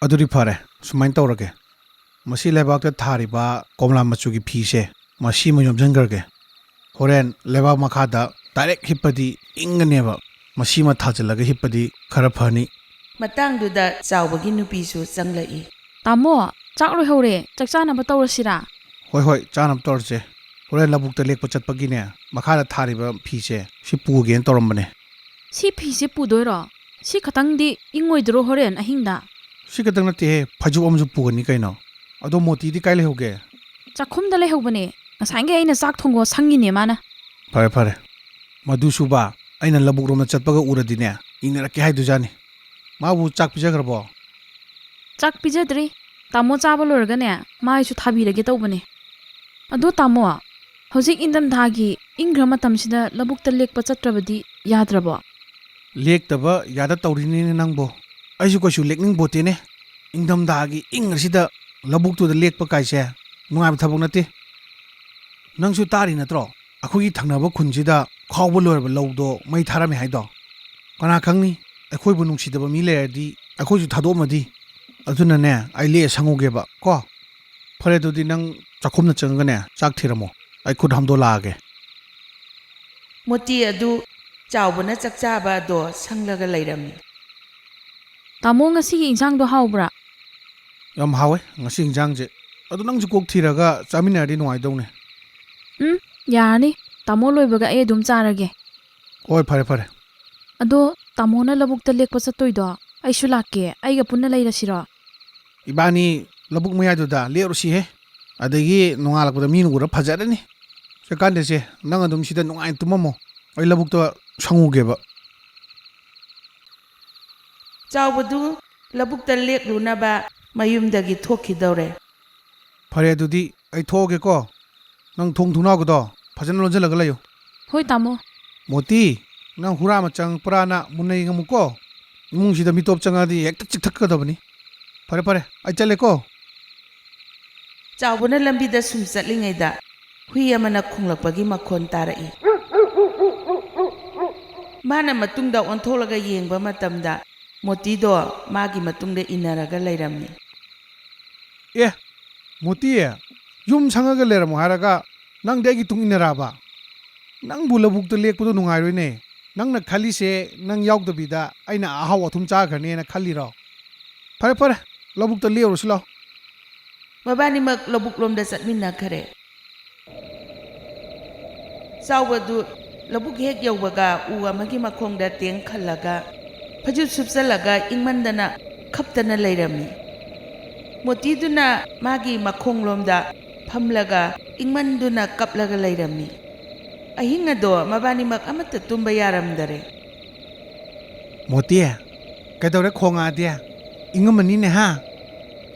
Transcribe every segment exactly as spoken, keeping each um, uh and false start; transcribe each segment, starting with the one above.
ꯑꯗꯨꯗꯤ ꯐꯔꯦ, ꯁꯨꯃꯥꯏꯅ ꯇꯧꯔꯒꯦ꯫ ꯃꯁꯤ ꯂꯩꯕꯥꯛꯇ ꯊꯥꯔꯤꯕ ꯀꯣꯝꯂꯥ ꯃꯆꯨꯒꯤ ꯐꯤꯁꯦ ꯃꯁꯤꯃ ꯌꯣꯝꯁꯤꯟꯈ꯭ꯔꯒꯦ꯫ ꯍꯣꯔꯦꯟ ꯂꯩꯕꯥꯛ ꯃꯈꯥꯗ ꯗꯥꯏꯔꯦꯛ ꯍꯤꯞꯄꯗꯤ ꯏꯪꯒꯅꯦꯕ꯫ ꯃꯁꯤꯃ ꯊꯥꯖꯤꯜꯂꯒ ꯍꯤꯞꯄꯗꯤ ꯈꯔ ꯐꯅꯤ꯫ ꯃꯇꯥꯡꯗꯨꯗ ꯆꯥꯎꯕꯒꯤ ꯅꯨꯄꯤꯁꯨ ꯆꯪꯂꯛꯏ꯫ ꯇꯥꯃꯣ, ꯆꯥꯛ ꯂꯣꯏꯍꯧꯔꯦ, ꯆꯥꯛ ꯆꯥꯅꯕ ꯇꯧꯔꯁꯤꯔꯥ? ꯍꯣꯏ ꯍꯣꯏ, ꯆꯥꯅꯕ ꯇꯧꯔꯁꯦ꯫ ꯍꯣꯔꯦꯟ ꯂꯧꯕꯨꯛꯇ ꯂꯦꯛꯄ ꯆꯠꯄꯒꯤꯅꯦ, ꯃꯈꯥꯗ ꯊꯥꯔꯤꯕ ꯐꯤꯁꯦ ꯁꯤ ꯄꯨꯒꯦꯅ ꯇꯧꯔꯝꯕꯅꯦ꯫ ꯁꯤ ꯐꯤꯁꯦ ꯄꯨꯗꯣꯏꯔꯣ? ꯁꯤ ꯈꯇꯪꯗꯤ ꯏꯪꯉꯣꯏꯗ꯭ꯔꯣ ꯍꯣꯔꯦꯟ ꯑꯍꯤꯡꯗ? ꯁꯤ ꯈꯛꯇꯪ ꯅꯠꯇꯦꯍꯦ, ꯐꯩꯖꯨꯞ ꯑꯃꯁꯨ ꯄꯨꯒꯅꯤ ꯀꯩꯅꯣ꯫ ꯑꯗꯣ ꯃꯣꯇꯤꯗꯤ ꯀꯥꯏ ꯂꯩꯍꯧꯒꯦ? ꯆꯥꯛꯈꯨꯝꯗ ꯂꯩꯍꯧꯕꯅꯦ, ꯉꯁꯥꯏꯒꯤ ꯑꯩꯅ ꯆꯥꯛ ꯊꯣꯡꯉꯣ ꯁꯪꯉꯤꯅꯦ ꯃꯥꯅ꯫ ꯐꯔꯦ ꯐꯔꯦ, ꯃꯗꯨ ꯁꯨꯕ, ꯑꯩꯅ ꯂꯧꯕꯨꯛ ꯔꯣꯝꯗ ꯆꯠꯄꯒ ꯎꯔꯗꯤꯅꯦ, ꯏꯪꯅꯔꯛꯀꯦ ꯍꯥꯏꯗꯣꯏꯖꯥꯅꯤ꯫ ꯃꯥꯕꯨ ꯆꯥꯛ ꯄꯤꯖꯈ꯭ꯔꯕꯣ? ꯆꯥꯛ ꯄꯤꯖꯗ꯭ꯔꯤ꯫ ꯇꯥꯃꯣ ꯆꯥꯕ ꯂꯣꯏꯔꯒꯅꯦ, ꯃꯥꯏꯁꯨ ꯊꯥꯕꯤꯔꯒꯦ ꯇꯧꯕꯅꯦ꯫ ꯑꯗꯣ ꯇꯥꯃꯣ, ꯍꯧꯖꯤꯛ ꯏꯪꯊꯝꯊꯥꯒꯤ ꯏꯪꯈ꯭ꯔ ꯃꯇꯝꯁꯤꯗ ꯂꯧꯕꯨꯛꯇ ꯂꯦꯛꯄ ꯆꯠꯇ꯭ꯔꯕꯗꯤ ꯌꯥꯗ꯭ꯔꯕꯣ? ꯂꯦꯛꯇꯕ ꯌꯥꯗ ꯇꯧꯔꯤꯅꯤꯅꯦ ꯅꯪꯕꯣ꯫ ꯑꯩꯁꯨ ꯀꯩꯁꯨ ꯂꯦꯛꯅꯤꯡꯕꯣꯇꯦꯅꯦ꯫ ꯏꯪꯊꯝꯊꯥꯒꯤ ꯏꯪ ꯑꯁꯤꯗ ꯂꯧꯕꯨꯛꯇꯨꯗ ꯂꯦꯛꯄ ꯀꯥꯏꯁꯦ ꯅꯨꯡꯉꯥꯏꯕ ꯊꯕꯛ ꯅꯠꯇꯦ꯫ ꯅꯪꯁꯨ ꯇꯥꯔꯤ ꯅꯠꯇ꯭ꯔꯣ? ꯑꯩꯈꯣꯏꯒꯤ ꯊꯪꯅꯕ ꯈꯨꯟꯁꯤꯗ ꯈꯥꯎꯕ ꯂꯣꯏꯔꯕ ꯂꯧꯗꯣ ꯃꯩ ꯊꯥꯔꯝꯃꯦ ꯍꯥꯏꯗꯣ꯫ ꯀꯅꯥ ꯈꯪꯅꯤ, ꯑꯩꯈꯣꯏꯕꯨ ꯅꯨꯡꯁꯤꯗꯕ ꯃꯤ ꯂꯩꯔꯗꯤ ꯑꯩꯈꯣꯏꯁꯨ ꯊꯥꯗꯣꯛꯑꯝꯃꯗꯤ꯫ ꯑꯗꯨꯅꯅꯦ, ꯑꯩ ꯂꯦꯛꯑ ꯁꯪꯉꯨꯒꯦꯕ ꯀꯣ꯫ ꯐꯔꯦ, ꯑꯗꯨꯗꯤ ꯅꯪ ꯆꯥꯛꯈꯨꯝꯗ ꯆꯪꯉꯒꯅꯦ, ꯆꯥꯛ ꯊꯤꯔꯝꯃꯣ꯫ ꯑꯩ ꯈꯨꯠ ꯍꯥꯝꯗꯣꯛꯂꯛꯑꯒꯦ꯫ ꯃꯣꯇꯤ ꯑꯗꯨ ꯆꯥꯎꯕꯅ ꯆꯥꯛ ꯆꯥꯕ ꯑꯗꯣ ꯁꯪꯂꯒ ꯂꯩꯔꯝꯃꯤ꯫ ꯇꯥꯃꯣ, ꯉꯁꯤꯒꯤ ꯏꯟꯁꯥꯡꯗꯣ ꯍꯥꯎꯕ꯭ꯔꯥ? ꯌꯥꯝ ꯍꯥꯎꯋꯦ ꯉꯁꯤ ꯏꯟꯁꯥꯡꯁꯦ꯫ ꯑꯗꯨ ꯅꯪꯁꯨ ꯀꯣꯛ ꯊꯤꯔꯒ ꯆꯥꯃꯤꯟꯅꯔꯗꯤ ꯅꯨꯡꯉꯥꯏꯗꯧꯅꯦ꯫ ꯎꯝ, ꯌꯥꯔꯅꯤ꯫ ꯇꯥꯃꯣ ꯂꯣꯏꯕꯒ ꯑꯩ ꯑꯗꯨꯝ ꯆꯥꯔꯒꯦ꯫ ꯍꯣꯏ, ꯐꯔꯦ ꯐꯔꯦ꯫ ꯑꯗꯣ ꯇꯥꯃꯣꯅ ꯂꯧꯕꯨꯛꯇ ꯂꯦꯛꯄ ꯆꯠꯇꯣꯏꯗꯣ ꯑꯩꯁꯨ ꯂꯥꯛꯀꯦ, ꯑꯩꯒ ꯄꯨꯟꯅ ꯂꯩꯔꯁꯤꯔꯣ? ꯏꯕꯥꯅꯤ ꯂꯧꯕꯨꯛ ꯃꯌꯥꯏꯗꯨꯗ ꯂꯦꯛꯎꯔꯁꯤꯍꯦ꯫ ꯑꯗꯒꯤ ꯅꯣꯡꯉꯥꯜꯂꯛꯄꯗ ꯃꯤꯅ ꯎꯔ ꯐꯖꯔꯅꯤ꯫ ꯆꯠꯀꯥꯟꯗꯦꯁꯦ, ꯅꯪ ꯑꯗꯨꯝ ꯁꯤꯗ ꯅꯨꯡꯉꯥꯏꯅ ꯇꯨꯝꯃꯝꯃꯣ꯫ ꯑꯩ ꯂꯧꯕꯨꯛꯇ ꯁꯪꯉꯨꯒꯦꯕ꯫ ꯆꯥꯎꯕꯗꯨ ꯂꯧꯕꯨꯛꯇ ꯂꯦꯛꯂꯨꯅꯕ ꯃꯌꯨꯝꯗꯒꯤ ꯊꯣꯛꯈꯤꯗꯧꯔꯦ꯫ ꯐꯔꯦ, ꯑꯗꯨꯗꯤ ꯑꯩ ꯊꯣꯛꯑꯒꯦꯀꯣ꯫ ꯅꯪ ꯊꯣꯡ ꯊꯣꯡꯅꯥꯎꯒꯗꯣ ꯐꯖꯅ ꯂꯣꯟꯁꯤꯜꯂꯒ ꯂꯩꯌꯨ꯫ ꯍꯣꯏ ꯇꯥꯃꯣ꯫ ꯃꯣꯇꯤ, ꯅꯪ ꯍꯨꯔꯥ ꯑꯃ ꯆꯪꯉꯛꯄ꯭ꯔꯥꯅ ꯃꯨꯟꯅ ꯌꯦꯡꯉꯝꯃꯨꯀꯣ꯫ ꯏꯃꯨꯡꯁꯤꯗ ꯃꯤꯇꯣꯞ ꯆꯪꯉꯛꯑꯗꯤ ꯍꯦꯛꯇ ꯆꯤꯛꯊꯠꯀꯗꯕꯅꯤ꯫ ꯐꯔꯦ ꯐꯔꯦ, ꯑꯩ ꯆꯠꯂꯦꯀꯣ꯫ ꯆꯥꯎꯕꯅ ꯂꯝꯕꯤꯗ ꯁꯨꯝ ꯆꯠꯂꯤꯉꯩꯗ ꯍꯨꯏ ꯑꯃꯅ ꯈꯣꯡꯂꯛꯄꯒꯤ ꯃꯈꯣꯟ ꯇꯥꯔꯛꯏ꯫ ꯃꯥꯅ ꯃꯇꯨꯡꯗ ꯑꯣꯟꯊꯣꯛꯂꯒ ꯌꯦꯡꯕ ꯃꯇꯝꯗ ꯃꯣꯇꯤꯗꯣ ꯃꯥꯒꯤ ꯃꯇꯨꯡꯗ ꯏꯟꯅꯔꯒ ꯂꯩꯔꯝꯃꯤ꯫ ꯑꯦ, ꯃꯣꯇꯤ, ꯌꯨꯝ ꯁꯪꯉꯒ ꯂꯩꯔꯝꯃꯣ ꯍꯥꯏꯔꯒ ꯅꯪꯗꯤ ꯑꯩꯒꯤ ꯇꯨꯡ ꯏꯟꯅꯔꯛꯑꯕ? ꯅꯪꯕꯨ ꯂꯧꯕꯨꯛꯇ ꯂꯦꯛꯄꯗꯣ ꯅꯨꯡꯉꯥꯏꯔꯣꯏꯅꯦ꯫ ꯅꯪꯅ ꯈꯜꯂꯤꯁꯦ ꯅꯪ ꯌꯥꯎꯗꯕꯤꯗ ꯑꯩꯅ ꯑꯍꯥꯎ ꯑꯊꯨꯝ ꯆꯥꯈ꯭ꯔꯅꯦꯅ ꯈꯜꯂꯤꯔꯣ? ꯐꯔꯦ ꯐꯔꯦ, ꯂꯧꯕꯨꯛꯇ ꯂꯦꯛꯎꯔꯁꯤ ꯂꯥꯎ꯫ ꯃꯕꯥꯅꯤꯃꯛ ꯂꯧꯕꯨꯛ ꯂꯣꯝꯗ ꯆꯠꯃꯤꯟꯅꯈꯔꯦ꯫ ꯆꯥꯎꯕꯗꯨ ꯂꯧꯕꯨꯛ ꯍꯦꯛ ꯌꯧꯕꯒ ꯎ ꯑꯃꯒꯤ ꯃꯈꯣꯡꯗ ꯇꯦꯡ ꯈꯜꯂꯒ, ꯐꯩꯖꯨꯞ ꯁꯨꯞꯆꯜꯂꯒ ꯏꯪꯃꯟꯗꯅ ꯈꯞꯇꯅ ꯂꯩꯔꯝꯃꯤ꯫ ꯃꯣꯇꯤꯗꯨꯅ ꯃꯥꯒꯤ ꯃꯈꯣꯡꯂꯣꯝꯗ ꯐꯝꯂꯒ ꯏꯪꯃꯟꯗꯨꯅ ꯀꯞꯂꯒ ꯂꯩꯔꯝꯃꯤ꯫ ꯑꯍꯤꯡ ꯑꯗꯣ ꯃꯕꯥꯅꯤꯃꯛ ꯑꯃꯠꯇ ꯇꯨꯝꯕ ꯌꯥꯔꯝꯗꯔꯦ꯫ ꯃꯣꯇꯤ, ꯀꯩꯗꯧꯔꯦ ꯈꯣꯡꯉꯛꯑꯗꯤ? ꯏꯪꯉꯝꯃꯅꯤꯅꯦ ꯍꯥ?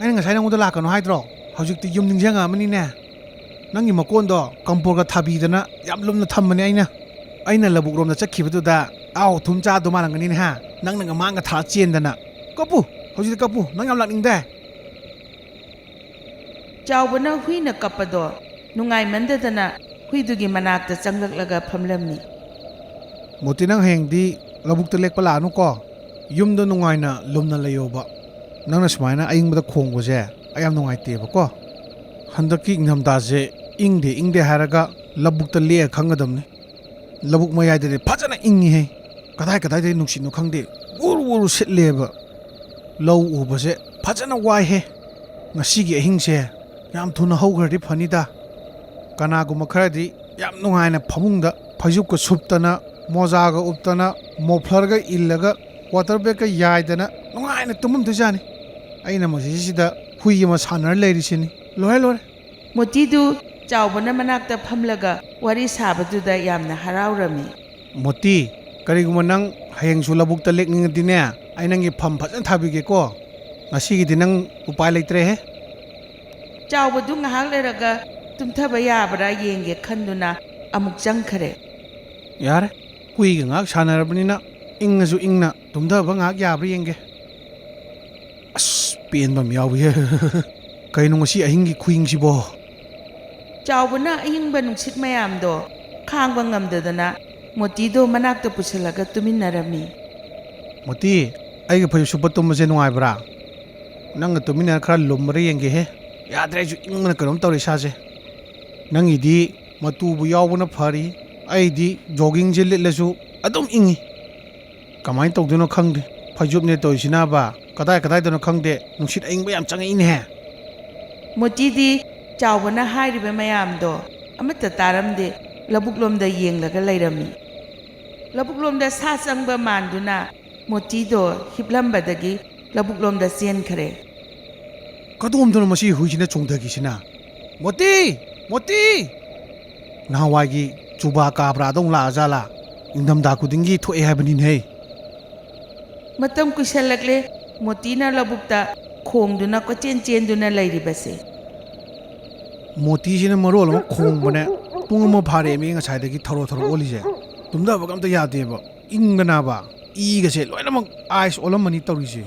ꯑꯩꯅ ꯉꯁꯥꯏ ꯅꯉꯣꯟꯗ ꯂꯥꯛꯀꯅꯣ ꯍꯥꯏꯗ꯭ꯔꯣ? ꯍꯧꯖꯤꯛꯇꯤ ꯌꯨꯝ ꯅꯤꯡꯁꯤꯡꯉꯛꯑꯃꯅꯤꯅꯦ꯫ ꯅꯪꯒꯤ ꯃꯀꯣꯟꯗꯣ ꯀꯝꯄꯣꯔꯒ ꯊꯥꯕꯤꯗꯅ ꯌꯥꯝ ꯂꯨꯝꯅ ꯊꯝꯕꯅꯦ ꯑꯩꯅ꯫ ꯑꯩꯅ ꯂꯧꯕꯨꯛ ꯔꯣꯝꯗ ꯆꯠꯈꯤꯕꯗꯨꯗ ꯑꯍꯥꯎ ꯑꯊꯨꯝ ꯆꯥꯗꯧ ꯃꯥꯜꯂꯝꯒꯅꯤꯅꯦ ꯍꯥ? ꯅꯪꯅꯒ ꯃꯥꯡꯒ ꯊꯥꯔ ꯆꯦꯟꯗꯅ꯫ ꯀꯞꯄꯨ, ꯍꯧꯖꯤꯛꯇꯤ ꯀꯞꯄꯨ, ꯅꯪ ꯌꯥꯝ ꯂꯥꯛꯅꯤꯡꯗꯥꯏ? ꯆꯥꯎꯕꯅ ꯍꯨꯏꯅ ꯀꯞꯄꯗꯣ ꯅꯨꯡꯉꯥꯏꯃꯟꯗꯗꯅ ꯍꯨꯏꯗꯨꯒꯤ ꯃꯅꯥꯛꯇ ꯆꯪꯂꯛꯂꯒ ꯐꯝꯂꯝꯃꯤ꯫ ꯃꯣꯇꯤ, ꯅꯪ ꯍꯌꯦꯡꯗꯤ ꯂꯧꯕꯨꯛꯇ ꯂꯦꯛꯄ ꯂꯥꯛꯑꯅꯨꯀꯣ꯫ ꯌꯨꯝꯗ ꯅꯨꯡꯉꯥꯏꯅ ꯂꯨꯝꯅ ꯂꯩꯌꯣꯕ꯫ ꯅꯪꯅ ꯁꯨꯃꯥꯏꯅ ꯑꯏꯪꯕꯗ ꯈꯣꯡꯕꯁꯦ ꯑꯩ ꯌꯥꯝ ꯅꯨꯡꯉꯥꯏꯇꯦꯕꯀꯣ꯫ ꯍꯟꯗꯛꯀꯤ ꯏꯪꯊꯝꯊꯥꯁꯦ ꯏꯪꯗꯦ ꯏꯪꯗꯦ ꯍꯥꯏꯔꯒ ꯂꯧꯕꯨꯛꯇ ꯂꯦꯛꯑ ꯈꯪꯒꯗꯕꯅꯤ꯫ ꯂꯧꯕꯨꯛ ꯃꯌꯥꯏꯗꯗꯤ ꯐꯖꯅ ꯏꯪꯉꯤꯍꯦ꯫ ꯀꯗꯥꯏ ꯀꯗꯥꯏꯗꯒꯤ ꯅꯨꯡꯁꯤꯠꯅꯣ ꯈꯪꯗꯦ, ꯎꯔꯨ ꯎꯔꯨ ꯁꯤꯠꯂꯦꯕ꯫ ꯂꯧ ꯎꯕꯁꯦ ꯐꯖꯅ ꯋꯥꯏꯍꯦ꯫ ꯉꯁꯤꯒꯤ ꯑꯍꯤꯡꯁꯦ ꯌꯥꯝ ꯊꯨꯅ ꯍꯧꯈ꯭ꯔꯗꯤ ꯐꯅꯤꯗ꯫ ꯀꯅꯥꯒꯨꯝꯕ ꯈꯔꯗꯤ ꯌꯥꯝ ꯅꯨꯡꯉꯥꯏꯅ ꯐꯃꯨꯡꯗ ꯐꯩꯖꯨꯞꯀ ꯁꯨꯞꯇꯅ, ꯃꯣꯖꯥꯒ ꯎꯞꯇꯅ, ꯃꯣꯐ꯭ꯂꯔꯒ ꯏꯜꯂꯒ, ꯋꯥꯇꯔ ꯕꯦꯒꯀ ꯌꯥꯏꯗꯅ ꯅꯨꯡꯉꯥꯏꯅ ꯇꯨꯝꯃꯝꯗꯣꯏꯖꯥꯠꯅꯤ꯫ ꯑꯩꯅ ꯃꯁꯤꯁꯤꯗ ꯍꯨꯏ ꯑꯃ ꯁꯥꯟꯅꯔ ꯂꯩꯔꯤꯁꯤꯅꯤ꯫ ꯂꯣꯏꯔꯦ, ꯂꯣꯏꯔꯦ꯫ ꯃꯣꯇꯤꯗꯨ ꯆꯥꯎꯕꯅ ꯃꯅꯥꯛꯇ ꯐꯝꯂꯒ ꯋꯥꯔꯤ ꯁꯥꯕꯗꯨꯗ ꯌꯥꯝꯅ ꯍꯔꯥꯎꯔꯝꯃꯤ꯫ ꯃꯣꯇꯤ, ꯀꯔꯤꯒꯨꯝꯕ ꯅꯪ ꯍꯌꯦꯡꯁꯨ ꯂꯧꯕꯨꯛꯇ ꯂꯦꯛꯅꯤꯡꯉꯗꯤꯅꯦ, ꯑꯩ ꯅꯪꯒꯤ ꯐꯝ ꯐꯖꯅ ꯊꯥꯕꯤꯒꯦꯀꯣ꯫ ꯉꯁꯤꯒꯤꯗꯤ ꯅꯪ ꯎꯄꯥꯏ ꯂꯩꯇ꯭ꯔꯦꯍꯦ꯫ ꯆꯥꯎꯕꯗꯨ ꯉꯥꯏꯍꯥꯛ ꯂꯩꯔꯒ ꯇꯨꯝꯊꯕ ꯌꯥꯕ꯭ꯔꯥ ꯌꯦꯡꯒꯦ ꯈꯟꯗꯨꯅ ꯑꯃꯨꯛ ꯆꯪꯈꯔꯦ꯫ ꯌꯥꯔꯦ, ꯍꯨꯏꯒ ꯉꯥꯏꯍꯥꯛ ꯁꯥꯟꯅꯔꯕꯅꯤꯅ ꯏꯪꯉꯁꯨ ꯏꯪꯅ ꯇꯨꯝꯊꯕ ꯉꯥꯏꯍꯥꯛ ꯌꯥꯕ꯭ꯔꯥ ꯌꯦꯡꯒꯦ꯫ ꯑꯁ, ꯄꯦꯟꯕ ꯑꯃ ꯌꯥꯎꯏꯍꯦ꯫ ꯀꯩꯅꯣ ꯉꯁꯤ ꯑꯍꯤꯡꯒꯤ ꯈꯨꯏꯪꯁꯤꯕꯣ? ꯆꯥꯎꯕꯅ ꯑꯏꯪꯕ ꯅꯨꯡꯁꯤꯠ ꯃꯌꯥꯝꯗꯣ ꯈꯥꯡꯕ ꯉꯝꯗꯗꯅ ꯃꯣꯇꯤꯗꯣ ꯃꯅꯥꯛꯇ ꯄꯨꯁꯤꯜꯂꯒ ꯇꯨꯃꯤꯟꯅꯔꯝꯃꯤ꯫ ꯃꯣꯇꯤ, ꯑꯩꯒ ꯐꯩꯖꯨꯞ ꯁꯨꯞꯄ ꯇꯨꯝꯕꯁꯦ ꯅꯨꯡꯉꯥꯏꯕ꯭ꯔꯥ? ꯅꯪꯒ ꯇꯨꯃꯤꯟꯅꯔ ꯈꯔ ꯂꯨꯝꯕ꯭ꯔꯥ ꯌꯦꯡꯒꯦꯍꯦ꯫ ꯌꯥꯗ꯭ꯔꯦ, ꯑꯩꯁꯨ ꯏꯪꯕꯅ ꯀꯩꯅꯣꯝ ꯇꯧꯔꯦ ꯏꯁꯥꯁꯦ꯫ ꯅꯪꯒꯤꯗꯤ ꯃꯇꯨꯕꯨ ꯌꯥꯎꯕꯅ ꯐꯔꯤ, ꯑꯩꯗꯤ ꯖꯣꯒꯤꯡꯁꯦ ꯂꯤꯠꯂꯁꯨ ꯑꯗꯨꯝ ꯏꯪꯉꯤ꯫ ꯀꯃꯥꯏꯅ ꯇꯧꯗꯣꯏꯅꯣ ꯈꯪꯗꯦ꯫ ꯐꯩꯖꯨꯞꯅꯦ ꯇꯧꯔꯤꯁꯤꯅꯕ, ꯀꯗꯥꯏ ꯀꯗꯥꯏꯗꯅꯣ ꯈꯪꯗꯦ, ꯅꯨꯡꯁꯤꯠ ꯑꯏꯪꯕ ꯌꯥꯝ ꯆꯪꯉꯛꯏꯅꯦꯍꯦ꯫ ꯃꯣꯇꯤꯗꯤ ꯆꯥꯎꯕꯅ ꯍꯥꯏꯔꯤꯕ ꯃꯌꯥꯝꯗꯣ ꯑꯃꯠꯇ ꯇꯥꯔꯝꯗꯦ, ꯂꯧꯕꯨꯛꯂꯣꯝꯗ ꯌꯦꯡꯂꯒ ꯂꯩꯔꯝꯃꯤ꯫ ꯂꯧꯕꯨꯛꯂꯣꯝꯗ ꯁꯥ ꯆꯪꯕ ꯃꯥꯟꯗꯨꯅ ꯃꯣꯇꯤꯗꯣ ꯍꯤꯞꯂꯝꯕꯗꯒꯤ ꯂꯧꯕꯨꯛꯂꯣꯝꯗ ꯆꯦꯟꯈ꯭ꯔꯦ꯫ ꯀꯗꯣꯝꯗꯅꯣ ꯃꯁꯤ ꯍꯨꯏꯁꯤꯅ ꯆꯣꯡꯊꯈꯤꯁꯤꯅ? "ꯃꯣꯇꯤ! ꯃꯣꯇꯤ!" ꯅꯍꯥꯟꯋꯥꯏꯒꯤ ꯆꯨꯕꯥ ꯀꯥꯕ꯭ꯔꯥꯗ ꯑꯃꯨꯛ ꯂꯥꯛꯑꯖꯥꯠꯂꯥ? ꯏꯪꯊꯝꯊꯥ ꯈꯨꯗꯤꯡꯒꯤ ꯊꯣꯛꯑꯦ ꯍꯥꯏꯕꯅꯤꯅꯦꯍꯦ꯫ ꯃꯇꯝ ꯀꯨꯏꯁꯜꯂꯛꯂꯦ ꯃꯣꯇꯤꯅ ꯂꯧꯕꯨꯛꯇ ꯈꯣꯡꯗꯨꯅ ꯀꯣꯏꯆꯦꯟ ꯆꯦꯟꯗꯨꯅ ꯂꯩꯔꯤꯕꯁꯦ꯫ ꯃꯣꯇꯤꯁꯤꯅ ꯃꯔꯣꯜ ꯑꯃ ꯈꯣꯡꯕꯅꯦ꯫ ꯄꯨꯡ ꯑꯃ ꯐꯥꯔꯦꯃꯤ ꯉꯁꯥꯏꯗꯒꯤ ꯊꯧꯔꯣ ꯊꯧꯔꯣ ꯑꯣꯜꯂꯤꯁꯦ꯫ ꯇꯨꯝꯊꯕꯒ ꯑꯝꯇ ꯌꯥꯗꯦꯕ꯫ ꯏꯪꯕꯅꯕ ꯏꯒꯁꯦ ꯂꯣꯏꯅꯃꯛ ꯑꯥꯏꯁ ꯑꯣꯜꯂꯝꯃꯅꯤ ꯇꯧꯔꯤꯁꯦ꯫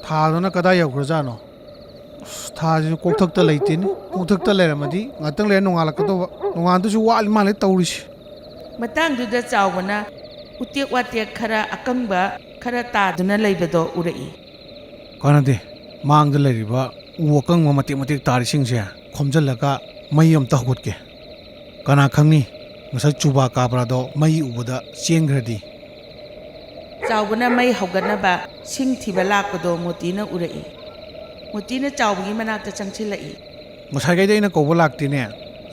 ꯊꯥꯗꯨꯅ ꯀꯗꯥꯏ ꯌꯧꯈ꯭ꯔꯖꯥꯠꯅꯣ? ꯑꯁ, ꯊꯥꯁꯤꯁꯨ ꯀꯣꯛꯊꯛꯇ ꯂꯩꯇꯦꯅꯦ꯫ ꯀꯣꯛꯊꯛꯇ ꯂꯩꯔꯝꯃꯗꯤ ꯉꯥꯛꯇꯪ ꯂꯩꯔ ꯅꯣꯡꯉꯥꯜꯂꯛꯀꯗꯧꯕ꯫ ꯅꯣꯡꯉꯥꯟꯗꯨꯁꯨ ꯋꯥꯠꯂꯤ ꯃꯥꯜꯂꯦ ꯇꯧꯔꯤꯁꯦ꯫ ꯃꯇꯥꯡꯗꯨꯗ ꯆꯥꯎꯕꯅ ꯎꯇꯦꯛ ꯋꯥꯇꯦꯛ ꯈꯔ ꯑꯀꯪꯕ ꯈꯔ ꯇꯥꯗꯨꯅ ꯂꯩꯕꯗꯣ ꯎꯔꯛꯏ꯫ ꯀꯥꯟꯅꯗꯦ꯫ ꯃꯥꯡꯗ ꯂꯩꯔꯤꯕ ꯎ ꯑꯀꯪꯕ ꯃꯇꯦꯛ ꯃꯇꯦꯛ ꯇꯥꯔꯤꯁꯤꯡꯁꯦ ꯈꯣꯝꯖꯤꯜꯂꯒ ꯃꯩ ꯑꯝꯇ ꯍꯧꯒꯠꯀꯦ꯫ ꯀꯅꯥ ꯈꯪꯅꯤ, ꯉꯁꯥꯏ ꯆꯨꯕꯥ ꯀꯥꯕ꯭ꯔꯥꯗꯣ ꯃꯩ ꯎꯕꯗ ꯆꯦꯟꯈ꯭ꯔꯗꯤ꯫ ꯆꯥꯎꯕꯅ ꯃꯩ ꯍꯧꯒꯠꯅꯕ ꯁꯤꯡ ꯊꯤꯕ ꯂꯥꯛꯄꯗꯣ ꯃꯣꯇꯤꯅ ꯎꯔꯛꯏ꯫ ꯃꯣꯇꯤꯅ ꯆꯥꯎꯕꯒꯤ ꯃꯅꯥꯛꯇ ꯆꯪꯁꯤꯜꯂꯛꯏ꯫ ꯉꯁꯥꯏꯈꯩꯗ ꯑꯩꯅ ꯀꯧꯕ ꯂꯥꯛꯇꯦꯅꯦ,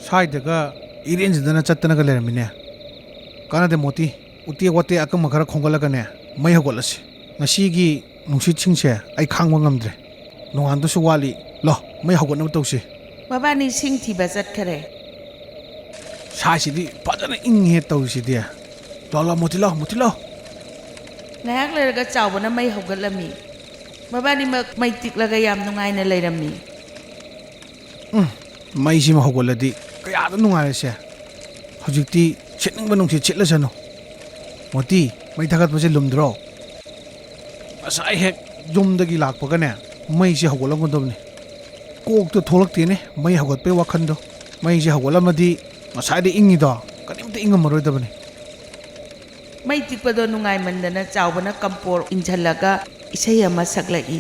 ꯁ꯭ꯋꯥꯏꯗꯒ ꯏꯔꯦꯟꯖꯗꯅ ꯆꯠꯇꯅꯒ ꯂꯩꯔꯝꯃꯤꯅꯦ꯫ ꯀꯥꯟꯅꯗꯦ ꯃꯣꯇꯤ, ꯎꯇꯦꯛ ꯋꯥꯇꯦꯛ ꯑꯀꯪꯕ ꯈꯔ ꯈꯣꯝꯒꯠꯂꯒꯅꯦ ꯃꯩ ꯍꯧꯒꯠꯂꯁꯤ꯫ ꯉꯁꯤꯒꯤ ꯅꯨꯡꯁꯤꯠꯁꯤꯡꯁꯦ ꯑꯩ ꯈꯥꯡꯕ ꯉꯝꯗ꯭ꯔꯦ꯫ ꯅꯣꯡꯉꯥꯟꯗꯁꯨ ꯋꯥꯠꯂꯤ꯫ ꯂꯣ, ꯃꯩ ꯍꯧꯒꯠꯅꯕ ꯇꯧꯁꯤ꯫ ꯃꯕꯥꯅꯤ ꯁꯤꯡ ꯊꯤꯕ ꯆꯠꯈꯔꯦ꯫ ꯁꯥꯏꯁꯤꯗꯤ ꯐꯖꯅ ꯏꯪꯉꯤꯍꯦ ꯇꯧꯔꯤꯁꯤꯗꯤ꯫ ꯂꯣ, ꯂꯣ, ꯃꯣꯇꯤ ꯂꯣ, ꯃꯣꯇꯤ ꯂꯣ꯫ ꯉꯥꯏꯍꯥꯛ ꯂꯩꯔꯒ ꯆꯥꯎꯕꯅ ꯃꯩ ꯍꯧꯒꯠꯂꯝꯃꯤ꯫ ꯃꯕꯥꯅꯤꯃꯛ ꯃꯩ ꯇꯤꯛꯂꯒ ꯌꯥꯝ ꯅꯨꯡꯉꯥꯏꯅ ꯂꯩꯔꯝꯃꯤ꯫ ꯎꯝ, ꯃꯩꯁꯤꯃ ꯍꯧꯒꯠꯂꯗꯤ ꯀꯌꯥꯗ ꯅꯨꯡꯉꯥꯏꯔꯁꯦ꯫ ꯍꯧꯖꯤꯛꯇꯤ ꯁꯤꯠꯅꯤꯡꯕ ꯅꯨꯡꯁꯤꯠ ꯁꯤꯠꯂꯁꯅꯨ꯫ ꯃꯣꯇꯤ, ꯃꯩ ꯊꯥꯒꯠꯄꯁꯦ ꯂꯨꯝꯗ꯭ꯔꯣ? ꯉꯁꯥꯏ ꯍꯦꯛ ꯌꯨꯝꯗꯒꯤ ꯂꯥꯛꯄꯒꯅꯦ, ꯃꯩꯁꯦ ꯍꯧꯒꯠꯂꯝꯒꯗꯕꯅꯤ꯫ ꯀꯣꯛꯇ ꯊꯣꯛꯂꯛꯇꯦꯅꯦ ꯃꯩ ꯍꯧꯒꯠꯄꯩ ꯋꯥꯈꯟꯗꯣ꯫ ꯃꯩꯁꯦ ꯍꯧꯒꯠꯂꯝꯃꯗꯤ ꯉꯁꯥꯏꯗ ꯏꯪꯉꯤꯗꯣ ꯀꯔꯤꯝꯇ ꯏꯪꯉꯝꯃꯔꯣꯏꯗꯕꯅꯤ꯫ ꯃꯩ ꯇꯤꯛꯄꯗꯣ ꯅꯨꯡꯉꯥꯏꯃꯟꯗꯅ ꯆꯥꯎꯕꯅ ꯀꯝꯄꯣꯔ ꯏꯟꯁꯤꯜꯂꯒ ꯏꯁꯩ ꯑꯃ ꯁꯛꯂꯛꯏ꯫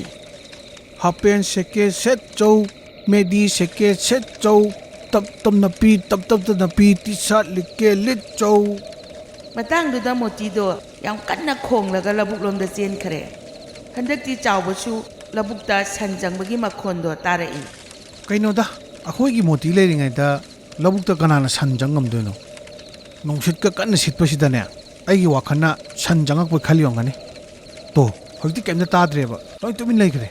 ꯍꯥꯄꯦꯟ ꯁꯦꯀꯦ ꯁꯦꯠ ꯆꯧ, ꯃꯦꯗꯤ ꯁꯦꯀꯦ ꯁꯦꯠ ꯆꯧ, ꯇꯞ ꯇꯞ ꯅꯞꯄꯤ, ꯇꯞ ꯇꯞꯇ ꯅꯞꯄꯤ, ꯇꯤ ꯁꯥꯔꯠ ꯂꯤꯛꯀꯦ ꯂꯤꯠ ꯆꯧ꯫ ꯃꯇꯥꯡꯗꯨꯗ ꯃꯣꯇꯤꯗꯣ ꯌꯥꯝ ꯀꯟꯅ ꯈꯣꯡꯂꯒ ꯂꯧꯕꯨꯛꯂꯣꯝꯗ ꯆꯦꯟꯈ꯭ꯔꯦ꯫ ꯍꯟꯗꯛꯇꯤ ꯆꯥꯎꯕꯁꯨ ꯂꯧꯕꯨꯛꯇ ꯁꯟ ꯆꯪꯕꯒꯤ ꯃꯈꯣꯟꯗꯣ ꯇꯥꯔꯛꯏ꯫ ꯀꯩꯅꯣꯗ, ꯑꯩꯈꯣꯏꯒꯤ ꯃꯣꯇꯤ ꯂꯩꯔꯤꯉꯩꯗ ꯂꯧꯕꯨꯛꯇ ꯀꯅꯥꯅ ꯁꯟ ꯆꯪ ꯉꯝꯗꯣꯏꯅꯣ? ꯅꯨꯡꯁꯤꯠꯀ ꯀꯟꯅ ꯁꯤꯠꯄꯁꯤꯗꯅꯦ, ꯑꯩꯒꯤ ꯋꯥꯈꯜꯅ ꯁꯟ ꯆꯪꯉꯛꯄꯣꯏ ꯈꯜꯂꯤ ꯑꯣꯏꯔꯝꯒꯅꯤ꯫ ꯇꯣ, ꯍꯧꯖꯤꯛꯇꯤ ꯀꯩꯝꯇ ꯇꯥꯗ꯭ꯔꯦꯕ, ꯂꯣꯏ ꯇꯨꯃꯤꯟ ꯂꯩꯈ꯭ꯔꯦ꯫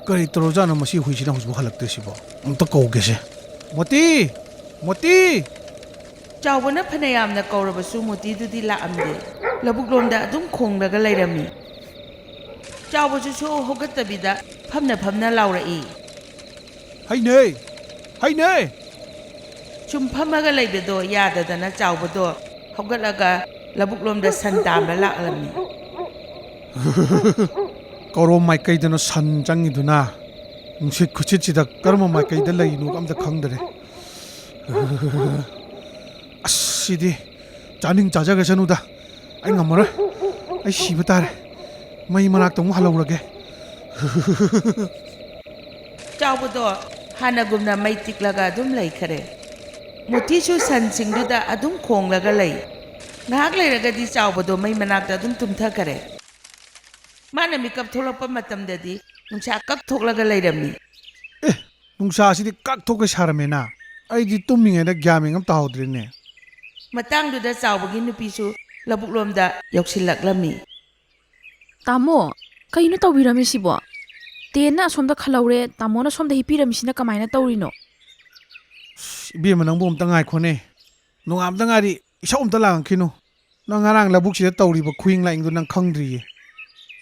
ꯀꯔꯤ ꯇꯧꯔꯖꯥꯠꯅꯣ ꯃꯁꯤ ꯍꯨꯏꯁꯤꯅ ꯍꯧꯖꯤꯛꯐꯥꯎ ꯍꯜꯂꯛꯇ꯭ꯔꯤꯁꯤꯕꯣ? ꯑꯝꯇ ꯀꯧꯒꯦꯁꯦ꯫ ꯃꯣꯇꯤ! ꯃꯣꯇꯤ! ꯆꯥꯎꯕꯅ ꯐꯅꯌꯥꯝꯅ ꯀꯧꯔꯕꯁꯨ ꯃꯣꯇꯤꯗꯨꯗꯤ ꯂꯥꯛꯑꯝꯗꯦ꯫ ꯂꯧꯕꯨꯛꯂꯣꯝꯗ ꯑꯗꯨꯝ ꯈꯣꯡꯂꯒ ꯂꯩꯔꯝꯃꯤ꯫ ꯆꯥꯎꯕꯁꯨ ꯁꯨꯛꯍꯧ ꯍꯧꯒꯠꯇꯕꯤꯗ ꯐꯝꯅ ꯐꯝꯅ ꯂꯥꯎꯔꯛꯏ꯫ ꯍꯩꯅꯦ! ꯍꯩꯅꯦ! ꯁꯨꯝ ꯐꯝꯃꯒ ꯂꯩꯕꯗꯣ ꯌꯥꯗꯗꯅ ꯆꯥꯎꯕꯗꯣ ꯍꯧꯒꯠꯂꯒ ꯂꯧꯕꯨꯛꯂꯣꯝꯗ ꯁꯟ ꯇꯥꯟꯕ ꯂꯥꯛꯂꯝꯃꯤ꯫ ꯀꯔꯣꯝ ꯃꯥꯏꯀꯩꯗꯅꯣ ꯁꯟ ꯆꯪꯉꯤꯗꯨꯅ? ꯅꯨꯡꯁꯤꯠ ꯈꯨꯁꯤꯠꯁꯤꯗ ꯀꯔꯝꯕ ꯃꯥꯏꯀꯩꯗ ꯂꯩꯔꯤꯅꯣ ꯑꯝꯇ ꯈꯪꯗꯔꯦ꯫ ꯑꯁ, ꯁꯤꯗꯤ ꯆꯥꯅꯤꯡ ꯆꯥꯖꯈ꯭ꯔꯁꯅꯨꯗ꯫ ꯑꯩ ꯉꯝꯃꯔꯣꯏ꯫ ꯑꯩ ꯁꯤꯕ ꯇꯥꯔꯦ꯫ ꯃꯩ ꯃꯅꯥꯛꯇ ꯑꯃꯨꯛ ꯍꯜꯍꯧꯔꯒꯦ꯫ ꯆꯥꯎꯕꯗꯣ ꯍꯥꯟꯅꯒꯨꯝꯅ ꯃꯩ ꯇꯤꯛꯂꯒ ꯑꯗꯨꯝ ꯂꯩꯈꯔꯦ꯫ ꯃꯣꯇꯤꯁꯨ ꯁꯟꯁꯤꯡꯗꯨꯗ ꯑꯗꯨꯝ ꯈꯣꯡꯂꯒ ꯂꯩ꯫ ꯉꯥꯏꯍꯥꯛ ꯂꯩꯔꯒꯗꯤ ꯆꯥꯎꯕꯗꯣ ꯃꯩ ꯃꯅꯥꯛꯇ ꯑꯗꯨꯝ ꯇꯨꯝꯊꯈꯔꯦ꯫ ꯃꯥꯅ ꯃꯤꯀꯞ ꯊꯣꯛꯂꯛꯄ ꯃꯇꯝꯗꯗꯤ ꯅꯨꯡꯁꯥ ꯀꯛ ꯊꯣꯛꯂꯒ ꯂꯩꯔꯝꯃꯤ꯫ ꯑꯦ, ꯅꯨꯡꯁꯥꯁꯤꯗꯤ ꯀꯛ ꯊꯣꯛꯀꯩ ꯁꯥꯔꯝꯃꯦꯅ꯫ ꯑꯩꯗꯤ ꯇꯨꯝꯃꯤꯉꯩꯗ ꯒ꯭ꯌꯥꯟ ꯃꯦꯟ ꯑꯃ ꯇꯥꯍꯧꯗ꯭ꯔꯦꯅꯦ꯫ ꯃꯇꯥꯡꯗꯨꯗ ꯆꯥꯎꯕꯒꯤ ꯅꯨꯄꯤꯁꯨ ꯂꯧꯕꯨꯛꯂꯣꯝꯗ ꯌꯧꯁꯤꯜꯂꯛꯂꯝꯃꯤ꯫ ꯇꯥꯃꯣ, ꯀꯩꯅꯣ ꯇꯧꯕꯤꯔꯝꯃꯤꯁꯤꯕꯣ? ꯇꯦꯟꯅ ꯑꯁꯣꯝꯗ ꯈꯜꯍꯧꯔꯦ, ꯇꯥꯃꯣꯅ ꯁꯣꯝꯗ ꯍꯤꯞꯄꯤꯔꯝꯃꯤꯁꯤꯅ ꯀꯃꯥꯏꯅ ꯇꯧꯔꯤꯅꯣ? ꯑꯁ, ꯏꯕꯦꯝꯃ, ꯅꯪꯕꯨ ꯑꯝꯇ ꯉꯥꯏꯈꯣꯅꯦ꯫ ꯅꯣꯡꯉꯥꯟꯕꯗ ꯉꯥꯏꯔꯤ, ꯏꯁꯧ ꯑꯝꯇ ꯂꯥꯡꯉꯛꯈꯤꯅꯨ꯫ ꯅꯪ ꯉꯔꯥꯡ ꯂꯧꯕꯨꯛꯁꯤꯗ ꯇꯧꯔꯤꯕ ꯈꯨꯏꯪ ꯂꯥꯏꯪꯗꯣ ꯅꯪ ꯈꯪꯗ꯭ꯔꯤꯌꯦ꯫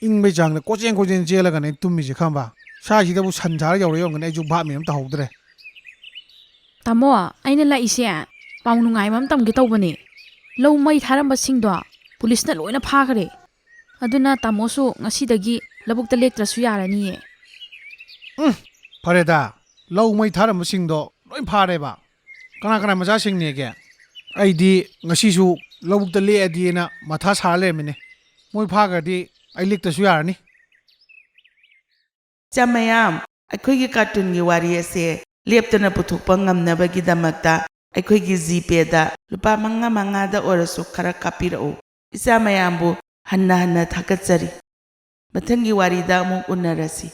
ꯏꯪꯕꯩ ꯆꯥꯡꯗ ꯀꯣꯏꯆꯦꯟ ꯀꯣꯏꯆꯦꯟ ꯆꯦꯜꯂꯒꯅꯦ ꯑꯩ ꯇꯨꯝꯃꯤꯁꯦ, ꯈꯪꯕ? ꯁ꯭ꯋꯥꯏꯁꯤꯗꯕꯨ ꯁꯟ ꯁꯥꯔ ꯌꯧꯔꯛꯏ ꯑꯣꯏꯔꯝꯒꯅꯤ, ꯑꯩꯁꯨ ꯚꯥꯞ ꯃꯦꯟ ꯑꯃ ꯇꯥꯍꯧꯗ꯭ꯔꯦ꯫ ꯇꯥꯃꯣ, ꯑꯩꯅ ꯂꯥꯛꯏꯁꯦ ꯄꯥꯎ ꯅꯨꯡꯉꯥꯏꯕ ꯑꯃ ꯇꯝꯒꯦ ꯇꯧꯕꯅꯦ꯫ ꯂꯧ ꯃꯩ ꯊꯥꯔꯝꯕꯁꯤꯡꯗꯣ ꯄꯨꯂꯤꯁꯅ ꯂꯣꯏꯅ ꯐꯥꯈꯔꯦ꯫ ꯑꯗꯨꯅ ꯇꯥꯃꯣꯁꯨ ꯉꯁꯤꯗꯒꯤ ꯂꯧꯕꯨꯛꯇ ꯂꯦꯛꯇ꯭ꯔꯁꯨ ꯌꯥꯔꯅꯤꯌꯦ꯫ ꯎꯝ, ꯐꯔꯦꯗ, ꯂꯧ ꯃꯩ ꯊꯥꯔꯝꯕꯁꯤꯡꯗꯣ ꯂꯣꯏ ꯐꯥꯔꯦꯕ꯫ ꯀꯅꯥ ꯀꯅꯥ ꯃꯆꯥꯁꯤꯡꯅꯦꯒꯦ? ꯑꯩꯗꯤ ꯉꯁꯤꯁꯨ ꯂꯧꯕꯨꯛꯇ ꯂꯦꯛꯑꯗꯤꯅ ꯃꯊꯥ ꯁꯥꯔ ꯂꯩꯔꯝꯃꯤꯅꯦ꯫ ꯃꯣꯏ ꯐꯥꯈ꯭ꯔꯗꯤ ꯑꯩ ꯂꯦꯛꯇꯁꯨ ꯌꯥꯔꯅꯤ꯫ ꯏꯆꯥ ꯃꯌꯥꯝ, ꯑꯩꯈꯣꯏꯒꯤ ꯀꯥꯔꯇꯨꯟꯒꯤ ꯋꯥꯔꯤ ꯑꯁꯦ ꯂꯦꯞꯇꯅ ꯄꯨꯊꯣꯛꯄ ꯉꯝꯅꯕꯒꯤꯗꯃꯛꯇ ꯑꯩꯈꯣꯏꯒꯤ ꯖꯤꯄꯦꯗ ꯂꯨꯄꯥ ꯃꯉꯥ ꯃꯉꯥꯗ ꯑꯣꯏꯔꯁꯨ ꯈꯔ ꯀꯥꯞꯄꯤꯔꯛꯎ꯫ ꯏꯆꯥ ꯃꯌꯥꯝꯕꯨ ꯍꯟꯅ ꯍꯟꯅ ꯊꯥꯒꯠꯆꯔꯤ꯫ ꯃꯊꯪꯒꯤ ꯋꯥꯔꯤꯗ ꯑꯃꯨꯛ ꯎꯅꯔꯁꯤ꯫